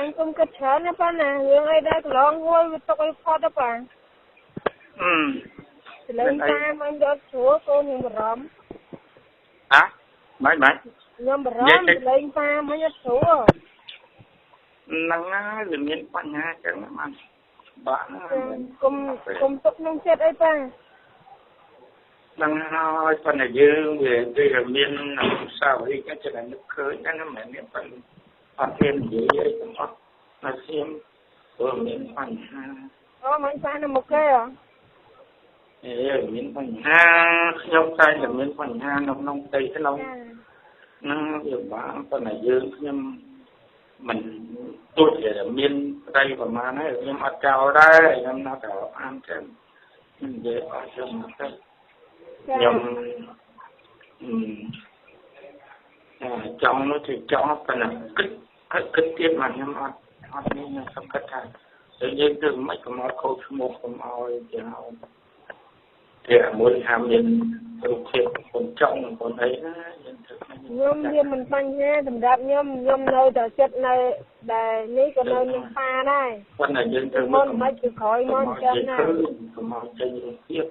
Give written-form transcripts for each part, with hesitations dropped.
អញគុំគិតច្រើនណាប៉ាណារឿងអីដែលកន្លងហួយវាទុកឲ្យផុតទៅប៉ា អឺ លេងតាមអញយកស្រួលកូនខ្ញុំបារម្ភ ហ៎មិនមិន ខ្ញុំបារម្ភលេងតាមអញអត់ស្រួល ហ្នឹងហើយវាមានបញ្ហាចឹងបានបាក់ហ្នឹង គុំទុកក្នុងចិត្តអីប៉ា ហ្នឹងហើយប៉ុន្តែយើងវាវាមានអនុស្សាវរីយ៍ក៏ចិត្តនឹកឃើញដែរណាមិនមែនប៉ុន្តែអត់ហ៊ាននិយាយអីទាំងអស់ហើយខ្ញុំព្រោះមានបញ្ហា អូមិនប៉ានៅមុខគេហ៎ អេមានបញ្ហាខ្ញុំតែតែមានបញ្ហានៅក្នុងផ្ទៃក្នុងហ្នឹងវាបាក់ប៉ុន្តែយើងខ្ញុំមិនទោះជាមានប្តីប្រហែលហើយខ្ញុំអត់ចោលដែរខ្ញុំនៅតែអានចឹងខ្ញុំនិយាយអត់ចឹងទៅខ្ញុំចង់នោះគឺចង់ប៉ុន្តែគិតហើយគិតទៀតមកខ្ញុំអត់អត់នេះខ្ញុំសំគិតថាយើងធ្វើមិនកុំឲ្យខូចឈ្មោះកុំឲ្យគេហៅគេមួយថាមានរូបភាពคนចង់คนអីណាយើងធ្វើ ខ្ញុំវាមិនបញ្ហាសម្រាប់ខ្ញុំខ្ញុំនៅតែចិត្តនៅដែលនេះក៏នៅនឹងប៉ាដែរ ប៉ុន្តែយើងធ្វើ មុនមិនពីក្រោយមកអញ្ចឹងណា កុំឲ្យចេញរូបភាព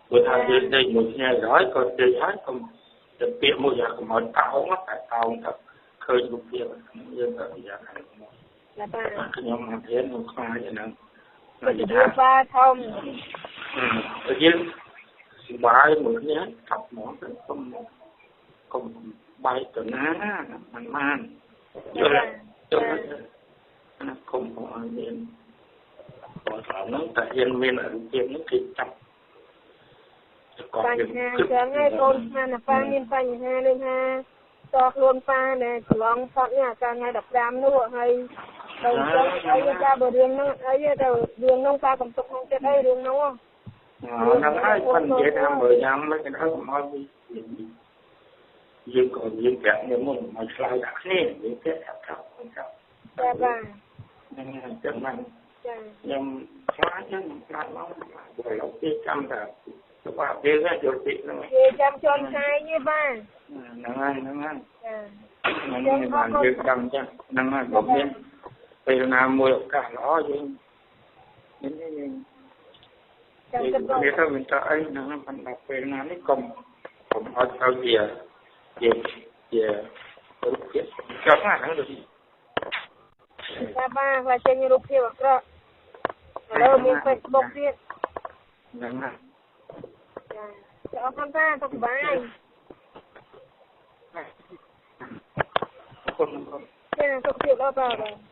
ព្រោះថាយើងដេកមួយថ្ងៃហើយក៏ដេកហើយកុំទៅពាក្យមួយយ៉ាងកុំឲ្យតោងតែតោងទៅឃើញរូបភាពយើងទៅយ៉ាងហ្នឹង ចាប៉ា ខ្ញុំអត់ហ៊ានខ្ញុំខ្លាចអាហ្នឹង និយាយប៉ាធំ យើងសុបាយមួយគ្នាកាប់ហ្មងទៅកុំបែកទៅណាមិនបានយល់យល់ណាកុំឲ្យមានព្រោះហ្នឹងតែហ៊ានមានរូបភាពហ្នឹងគេចាប់ បញ្ហាចឹងឯងកូនស្មានថាប៉ាមានបញ្ហានឹងថាតខ្លួនប៉ាណែកន្លងផុតនេះអាកាលថ្ងៃ15នោះហើយទៅចឹងអីចាបើរឿងហ្នឹងអីទៅរឿងហ្នឹងប៉ាកំទុកក្នុងចិត្តអីរឿងហ្នឹង ហ្នឹងហើយគាត់និយាយថាមើលយ៉ាងម៉េចក៏ដោយកុំឲ្យយើងក៏យើងប្រាប់មុនមកឆ្លើយដាក់គ្នាយើងគេថាថា ចាបាទ ហ្នឹងហើយចឹងបានចាខ្ញុំខ្លាចហ្នឹងខ្លាចមកព្រោះលោកគេចាំតែទៅបាក់គេយល់ពីហ្នឹង គេចាំជន់ខែនេះបាទ ហ្នឹងហើយហ្នឹងហើយចាហ្នឹងហើយបានយើងចាំចឹងហ្នឹងហើយបើមានពេលណាមួយឱកាសល្អយើងនេះយើង ចាំគិត នេះទៅមិនទៅអីហ្នឹងប៉ុន្តែពេលណានេះកុំកុំឲ្យទៅជាជាជារូបភាពចង់ណាហ្នឹងដូច ចាបាទខ្លាចចេញរូបភាពអាក្រក់ឥឡូវមាន Facebook ទៀត ហ្នឹងហើយ ចាអរគុណប៉ាសុខសប្បាយ អរគុណ ចាសុខភាពល្អប៉ាបាទ